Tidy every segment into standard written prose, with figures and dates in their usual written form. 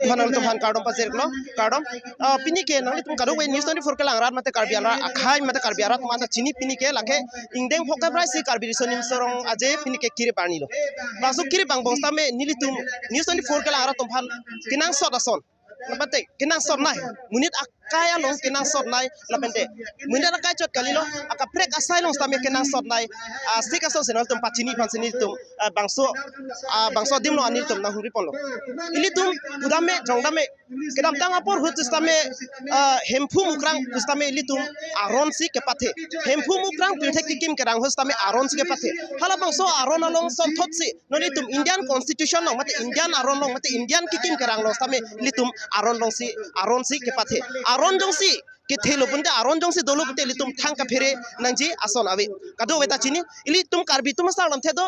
Phanal tum phan kardom pa jerglo kardom pini ke nang tum kadu we News 24 ke lang rat mate Karbi ala akhai mate Karbi arat mata chini pini ke lake ingdeng phoka prai si Karbi sonim sorong aje pini ke kiri parnilo basu kiri bang bongsta me nili tum News 24 ke lang rat tum phan kinang sot ason lapente kinang sot nai munit akaya long kinang sot nai lapente munit akai chot kalilo aka prek asai long stame kinang sot nai sik aso senol tum pachini phan senil tum bangso bangso dimlo anil tum na huri polo ili tum pudame jongdame kedam tang apor hut stame hemphu mukrang stame ili tum aron si ke pathe hemphu mukrang pithe kikim kerang hostame aron si ke pathe hala bangso aron along son thot si noni tum Indian constitution long mate Indian aron long mate Indian kikim kerang long stame ili tum aron long si aron si ke pathe aron jong si ke thelo punte aron jong si dolo punte ili tum thang ka phere nangji ason ave kado weta chini ili tum Karbi tum sa lam thedo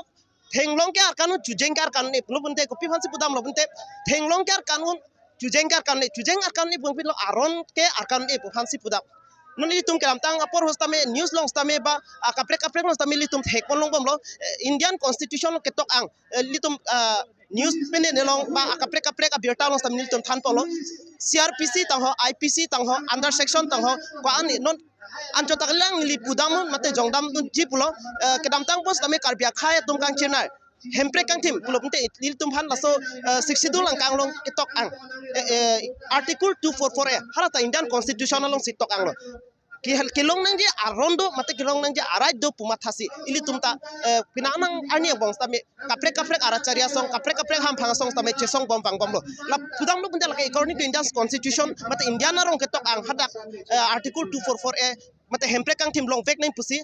thenglong ke arkanun chujeng ke arkanun ne pulo punte kopi phansi pudam lo punte thenglong ke arkanun chujeng ke arkanun ne chujeng arkanun ne pungpin lo aron ke arkanun ne phansi pudam noni tum kelam tang apor hostame news long stame ba kaprek kaprek long stame litum thekon long bom lo Indian constitution lo ketok ang litum news pene ne long ba kaprek kaprek abirta long stame litum than polo CRPC tang ho IPC tang ho under section tang ho ko an non ancho taklang li pudam mate jongdam tun ji pulo kedam tang pos tame Karbi khai tum kang chinai hempre kang thim pulo punte lil tum phan laso 62 lang kang long ketok ang article 244 a harata Indian constitution long sitok ang lo kilong nang je arondo mate kilong nang je arai do puma thasi ili tumta pinanang ani bong stame kaprek kaprek aracharia song kaprek kaprek ham phang song stame chesong bom bang bom lo la pudam lo punta la according to Indian constitution mate Indian arong ketok ang hadak article 244 a mate hempre kang thim long vek nang pusi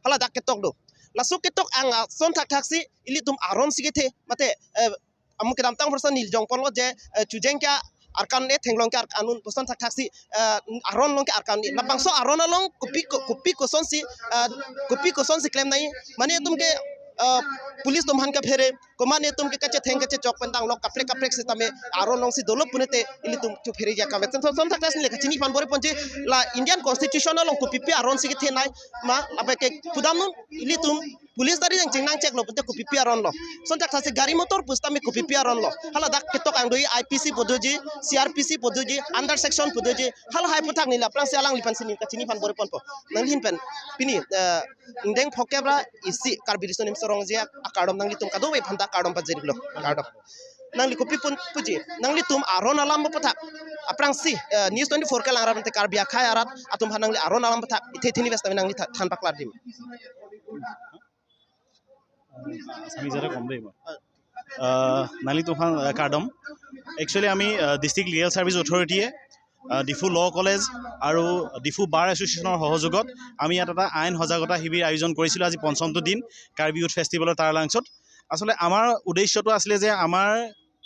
hala dak ketok do lasu ketok ang son thak thak si ili tum aron sigethe mate amu kedam tang forsa nil jong pon lo je chujeng ka arkan ne thenglong ke arkanun posan thak thak si aron long ke arkan ni bangso aron along kopi kopi koson si kopi koson si claim nai mane tum ke police tum han ka phere komane tum ke kache theng kache chok pendang lok kaprek kaprek si tame aron long si dolop punete ili tum chu phere ja ka son son thak thak le chini pan bore ponje la Indian constitution along kopi pi aron si ke the nai ma abe ke pudam nun ili tum police dari yang cingnang cek lo punte kopi pi aron lo son thak thak si gari motor pustame kopi pi aron lo hala dak ketok ang doi IPC podoji CRPC podoji under section podoji hala hai puthak ni la prang sialang lipan sini ka chini pan bore pon po nang hin pen pini indeng phokebra isi Karbi sonim sorong je akardom nang litum kado we phanda kardom pa jeriglo kardom nang li kopi pun puji nang litum aron alam puthak aprang si News 24 ke lang rat Karbi khai arat atum hanang li aron alam puthak ithe thini besta nang li than paklar dim আমি যারা কম দেই নালি তুফান কাৰ্ডম actually আমি district legal service অথৰিটিয়ে Diphu ল' college আৰু ডিফু বাৰ এছ'চিয়েশ্যনৰ সহযোগত আমি ইয়াত এটা আইন সজাগতা শিবিৰ আয়োজন কৰিছিলোঁ। আজি পঞ্চমটো দিন কাৰ্বি ইউথ ফেষ্টিভেলৰ তাৰ লাঞ্চত। আচলতে আমাৰ উদ্দেশ্যটো আছিলে যে আমাৰ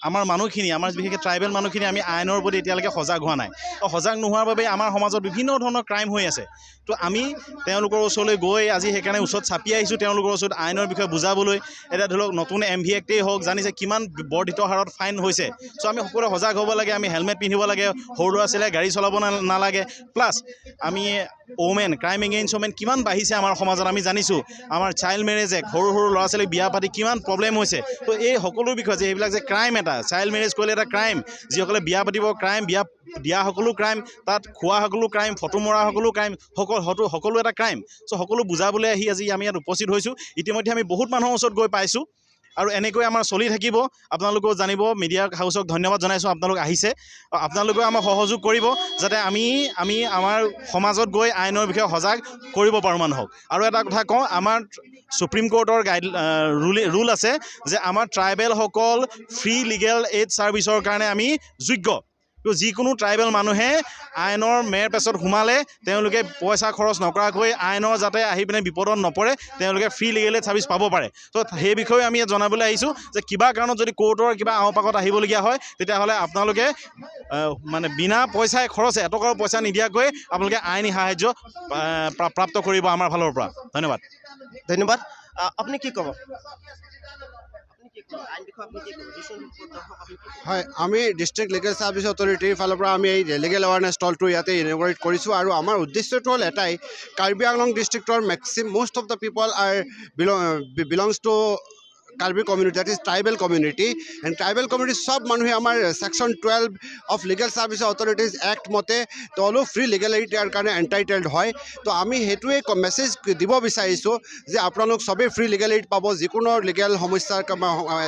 আমাৰ মানুহখিনি, আমাৰ বিশেষকৈ ট্ৰাইবেল মানুহখিনি আমি আইনৰ প্ৰতি এতিয়ালৈকে সজাগ হোৱা নাই। সজাগ নোহোৱাৰ বাবে আমাৰ সমাজত বিভিন্ন ধৰণৰ ক্ৰাইম হৈ আছে। তো আমি তেওঁলোকৰ ওচৰলৈ গৈ আজি সেইকাৰণে ওচৰত চাপি আহিছোঁ, তেওঁলোকৰ ওচৰত আইনৰ বিষয়ে বুজাবলৈ। এতিয়া ধৰি লওক নতুন এম ভি এক্টেই হওক, জানিছে কিমান বৰ্ধিত হাৰত ফাইন হৈছে। চ' আমি সকলোৱে সজাগ হ'ব লাগে, আমি হেলমেট পিন্ধিব লাগে, সৰু ল'ৰা ছোৱালীয়ে গাড়ী চলাব নালাগে। প্লাছ আমি ওমেন, ক্ৰাইম এগেইনষ্ট ওমেন কিমান বাঢ়িছে আমাৰ সমাজত আমি জানিছোঁ। আমাৰ চাইল্ড মেৰেজ এক, সৰু সৰু ল'ৰা ছোৱালীক বিয়া পাতি কিমান প্ৰব্লেম হৈছে। তো এই সকলো বিষয় যে এইবিলাক যে ক্ৰাইম, এটা চাইল্ড মেৰেজ কৰিলে এটা ক্ৰাইম, যিসকলে বিয়া পাতিব ক্ৰাইম, বিয়া দিয়াসকলো ক্ৰাইম, তাত খোৱাসকলো ক্ৰাইম, ফটো মৰাসকলো ক্ৰাইম, সকলো এটা ক্ৰাইম। চ' সকলো বুজাবলৈ আহি আজি আমি ইয়াত উপস্থিত হৈছোঁ। ইতিমধ্যে আমি বহুত মানুহৰ ওচৰত গৈ পাইছোঁ আৰু এনেকৈ আমাৰ চলি থাকিব। আপোনালোকেও জানিব, মিডিয়া হাউচক ধন্যবাদ জনাইছোঁ, আপোনালোক আহিছে, আপোনালোকেও আমাক সহযোগ কৰিব যাতে আমি আমি আমাৰ সমাজত গৈ আইনৰ বিষয়ে সজাগ কৰিব পাৰোঁ মানুহক। আৰু এটা কথা কওঁ, আমাৰ সুপ্ৰিম কোৰ্টৰ গাইড ৰুল আছে যে আমাৰ ট্ৰাইবেলসকল ফ্ৰী লিগেল এইড ছাৰ্ভিচৰ কাৰণে আমি যোগ্য। তো যিকোনো ট্ৰাইবেল মানুহে আইনৰ মেৰ পেছত সোমালে তেওঁলোকে পইচা খৰচ নকৰাকৈ আইনৰ যাতে আহি পিনে বিপদত নপৰে, তেওঁলোকে ফ্ৰী লিগেল এইড ছাৰ্ভিচ পাব পাৰে। তো সেই বিষয়ে আমি ইয়াত জনাবলৈ আহিছোঁ যে কিবা কাৰণত যদি কোৰ্টৰ কিবা আওপাকত আহিবলগীয়া হয়, তেতিয়াহ'লে আপোনালোকে মানে বিনা পইচাই খৰচ, এটকাও পইচা নিদিয়াকৈ আপোনালোকে আইনী সাহাৰ্য প্ৰাপ্ত কৰিব আমাৰ ফালৰ পৰা। ধন্যবাদ। ধন্যবাদ। আপুনি কি ক'ব? হয়, আমি ডিষ্ট্ৰিক্ট লিগেল ছাৰ্ভিচ অথৰিটিৰ ফালৰ পৰা আমি এই লিগেল এৱাৰনেছ ষ্টলটো ইয়াতে ইনঅগুৰেট কৰিছোঁ। আৰু আমাৰ উদ্দেশ্যটো হ'ল এটাই, কাৰ্বি আংলং ডিষ্ট্ৰিক্টৰ most of the people are belongs to Karbi community, that is tribal community. And tribal community চব মানুহে আমাৰ section 12 of Legal Service Authorities Act মতে তেওঁলোক ফ্ৰী লিগেল এইড দিয়াৰ কাৰণে এণ্টাইটেল্ড হয়। তো আমি সেইটোৱে মেছেজ দিব বিচাৰিছোঁ যে আপোনালোক চবেই ফ্ৰী লিগেল এইড পাব। যিকোনো লিগেল সমস্যাৰ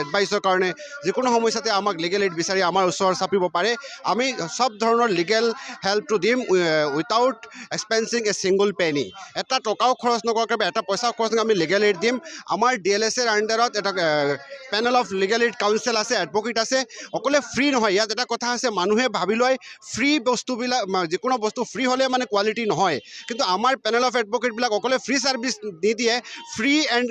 এডভাইচৰ কাৰণে যিকোনো সমস্যাতে আমাক লিগেল এইড বিচাৰি আমাৰ ওচৰ চাপিব পাৰে। আমি চব ধৰণৰ লিগেল হেল্পটো দিম without expensing a single penny. এটা টকাও খৰচ নকৰাকৈ বা এটা পইচাও খৰচ নকৰাকৈ আমি লিগেল এইড দিম। আমাৰ ডি এল এছ এৰ আণ্ডাৰত এটা panel of legal aid counsel আছে, এডভকেট আছে। অকলে ফ্ৰী নহয়, ইয়াত এটা কথা আছে, মানুহে ভাবি লয় ফ্ৰী বস্তুবিলাক, যিকোনো বস্তু ফ্ৰী হ'লে মানে কোৱালিটি নহয়। কিন্তু আমাৰ পেনেল অফ এডভকেটবিলাক অকলে ফ্ৰী ছাৰ্ভিচ নিদিয়ে, ফ্ৰী এণ্ড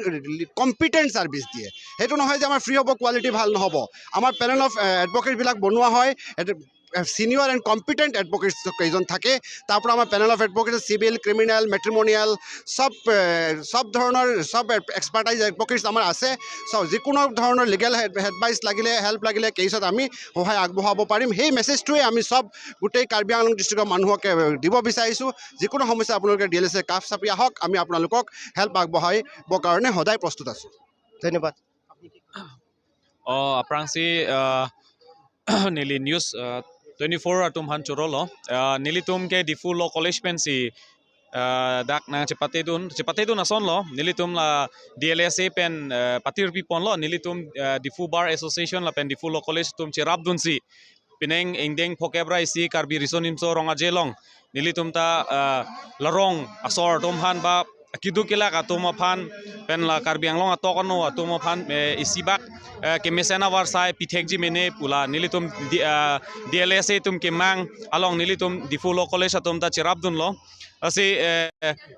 কম্পিটেণ্ট ছাৰ্ভিচ দিয়ে। সেইটো নহয় যে আমাৰ ফ্ৰী হ'ব, কোৱালিটি ভাল নহ'ব। আমাৰ পেনেল অফ এডভকেটবিলাক বনোৱা হয় ছিনিয়ৰ এণ্ড কম্পিটেণ্ট এডভকেটছ কেইজন থাকে। তাৰ পৰা আমাৰ panel of advocate civil, criminal, matrimonial চব ধৰণৰ চব এক্সপাৰ্টাইজ এডভকেটছ আমাৰ আছে। যিকোনো ধৰণৰ লিগেল এডভাইচ লাগিলে, হেল্প লাগিলে কেছত আমি সহায় আগবঢ়াব পাৰিম। সেই মেছেজটোৱে আমি চব গোটেই কাৰ্বি আংলং ডিষ্ট্ৰিক্টৰ মানুহক দিব বিচাৰিছোঁ। যিকোনো সমস্যা আপোনালোকে ডি এল এছ এ কাষ চাপি আহক, আমি আপোনালোকক হেল্প আগবঢ়াবৰ কাৰণে সদায় প্ৰস্তুত আছোঁ। ধন্যবাদ। Aprangsi nili News 24 atum han chorolo nili tum ke Diphu Law College pen si dak na chepate dun ason lo nili tum la DLSA pen patir pi pon lo nili tum Diphu Bar Association la pen Diphu Law College tum cherap dun si pineng ingdeng phokebra isi Karbi Risonimso ronga jelong nili tum ta larong asor tum han ba kidu kila atum phan pen la Karbi Anglong atokano atum phan isibak ke mesena war sai pithek ji mene pula nili tum DLSA tum ke mang along nili tum Diphu Law College atum ta cherap dun lo asi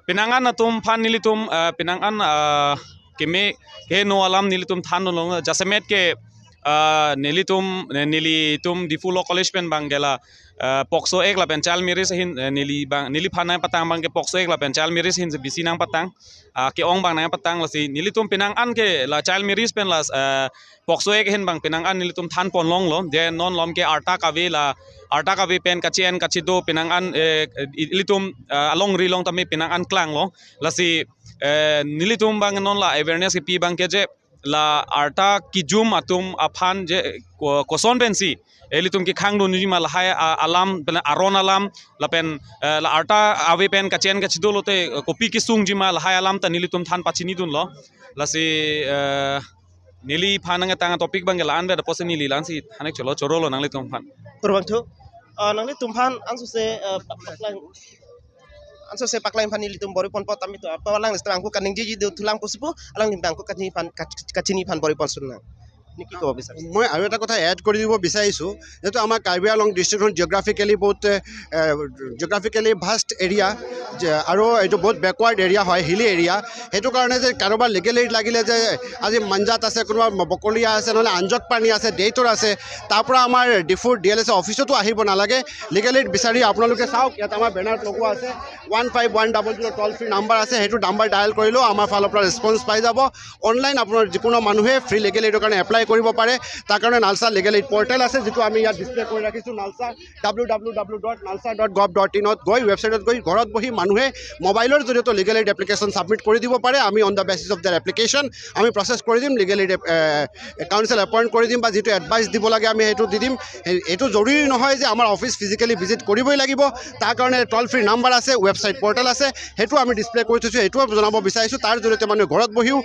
pinangan atum phan nili tum pinangan ke me ke no alam nili tum than long jasemet ke nili tum Diphu Law College pen bangela POCSO ek la pen child marriage hin nili bang nili phanai patang bang ke POCSO ek la pen child marriage hin bisi nang patang ke ong bang nang patang la si nili tum pinang an ke la child marriage pen la POCSO ek hin bang pinang an nili tum than pon long lo de non lom ke arta kavi la arta kavi pen kachi en kachi do pinang an litum along ri long tami pinang an klang lo la si nili tum bang non la awareness ke pi bang ke je la arta kijum atum aphan je koson pensi elitum ki khang dun jima la hai alam pen aron alam la pen la arta ave pen kachen kachido lote kopi ki sung jima la hai alam ta nilitum than pachini dun lo la si nili phananga tanga topic bang la an be pose nili lan si hanek cholo chorolo nang litum phan kurbang thu nang litum phan ansu se paklang anso se paklain phani litum bori pon pot ami to alang lista angku kaning ji ji thulang kusipu alang lim bangku kachini phan kachini phan bori pon sunna আপুনি কি ক'ব বিচাৰিছে? মই আৰু এটা কথা add কৰি দিব বিচাৰিছোঁ, যিহেতু আমাৰ কাৰ্বি আংলং ডিষ্ট্ৰিক্টখন জিঅ'গ্ৰাফিকেলি বহুত জিঅ'গ্ৰাফিকেলি ভাষ্ট এৰিয়া আৰু এইটো বহুত বেকৱাৰ্ড এৰিয়া হয়, হিলি এৰিয়া। সেইটো কাৰণে যে কাৰোবাৰ লিগেল এইড লাগিলে যে আজি মঞ্জাত আছে, কোনোবা বকলীয়া আছে, নহ'লে আঞ্জত পানী আছে, দেইতৰ আছে, তাৰপৰা আমাৰ ডিফুৰ ডি এল এছ অফিচতো আহিব নালাগে। লিগেল এইড বিচাৰি আপোনালোকে চাওক, ইয়াত আমাৰ বেনাৰত লগোৱা আছে 15100 টল ফ্ৰী নাম্বাৰ আছে। সেইটো নাম্বাৰ ডায়েল কৰিলেও আমাৰ ফালৰ পৰা ৰেছপন্স পাই যাব। অনলাইন আপোনাৰ যিকোনো মানুহে ফ্ৰী লিগেল এইডৰ কাৰণে এপ্লাই কৰিব পাৰে। তাৰ কাৰণে নালচা লিগেল এইড পৰ্টেল আছে, যিটো আমি ইয়াত ডিছপ্লে কৰি ৰাখিছোঁ। নালচা www.nalsa.gov.in গৈ ৱেবছাইটত গৈ ঘৰত বহি মানুহে মোবাইলৰ জৰিয়তে লিগেল এইড এপ্লিকেশ্যন ছাবমিট কৰি দিব পাৰে। আমি on the basis of their application আমি প্ৰচেছ কৰি দিম, লিগেল এইড কাউন্সিল এপইণ্ট কৰি দিম বা যিটো এডভাইচ দিব লাগে আমি সেইটো দি দিম। এইটো জৰুৰী নহয় যে আমাৰ অফিচ ফিজিকেলি ভিজিট কৰিবই লাগিব, তাৰ কাৰণে টল ফ্ৰী নাম্বাৰ আছে, ৱেবছাইট পৰ্টেল আছে, সেইটো আমি ডিছপ্লে কৰি থৈছোঁ। সেইটোও জনাব বিচাৰিছোঁ। তাৰ জৰিয়তে মানুহে ঘৰত বহিও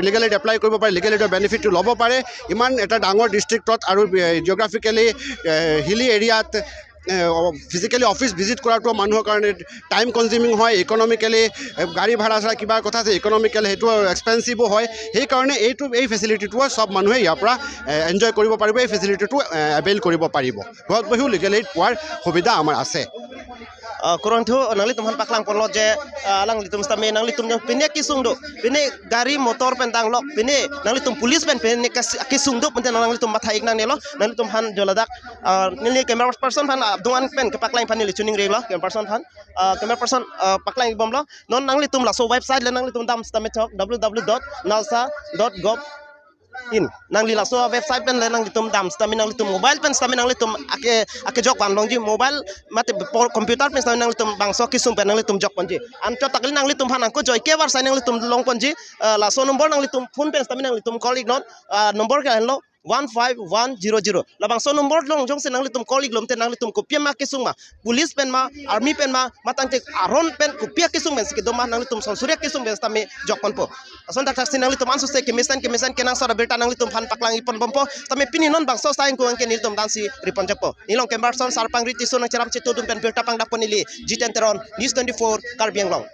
লিগেল এইড এপ্লাই কৰিব পাৰে, লিগেল এইডৰ বেনিফিটটো ল'ব পাৰে। ইমান এটা ডাঙৰ ডিষ্ট্ৰিক্টত আৰু জিঅ'গ্ৰাফিকেলি হিলি এৰিয়াত ফিজিকেলি অফিচ ভিজিট কৰাটো মানুহৰ কাৰণে টাইম কনজিউমিং হয়, ইকনমিকেলি গাড়ী ভাড়া চাড়া কিবা কথা আছে, ইকনমিকেলি সেইটো এক্সপেঞ্চিভো হয়। সেইকাৰণে এইটো এই ফেচিলিটিটোও চব মানুহে ইয়াৰ পৰা এনজয় কৰিব পাৰিব, এই ফেচিলিটিটো এভেইল কৰিব পাৰিব। ঘৰত বহিও লিগেল এইড পোৱাৰ সুবিধা আমাৰ আছে। Kurang tu nang litum han paklang pon lo je lang litum stame nang litum jang pine kisung do pine gari motor pentang lok pine nang litum police pen pine kisung do pen nang litum mathai nang ne lo nang litum han joladak nili camera person phan dungan pen ke paklang phan ni tuning re lo camera person phan camera person paklang bom lo non nang litum la so website le nang litum dam stame chok www.nalsa.gov in nang li laso website pen le nang litum dam stami nang litum mobile pen stami nang litum ake ake jok ban longji mobile mate computer pen stami nang litum bangso kisung pen nang litum jok ponji an cho takli nang litum phan ko joy ke war sai nang litum long ponji laso number nang litum phone pen stami nang litum call ignore number ke hello 15100 labang so number long jong se nang litum call iglom te nang litum kopia ma kisung ma police pen ma army pen ma matang te aron pen kopia kisung men sikidoma nang litum sonsuria kisung ben stami jok ponpo ason dak taksi nang litum ansu se kemisan kenang sora berta nang litum phan paklang ipon bompo stami pini non bang so saing ko angke niltum dansi ripon jokpo nilong kembarson sarpang riti sonang cheram chetu dum pen berta pang daponili jiten teron news 24 Karbi Anglong.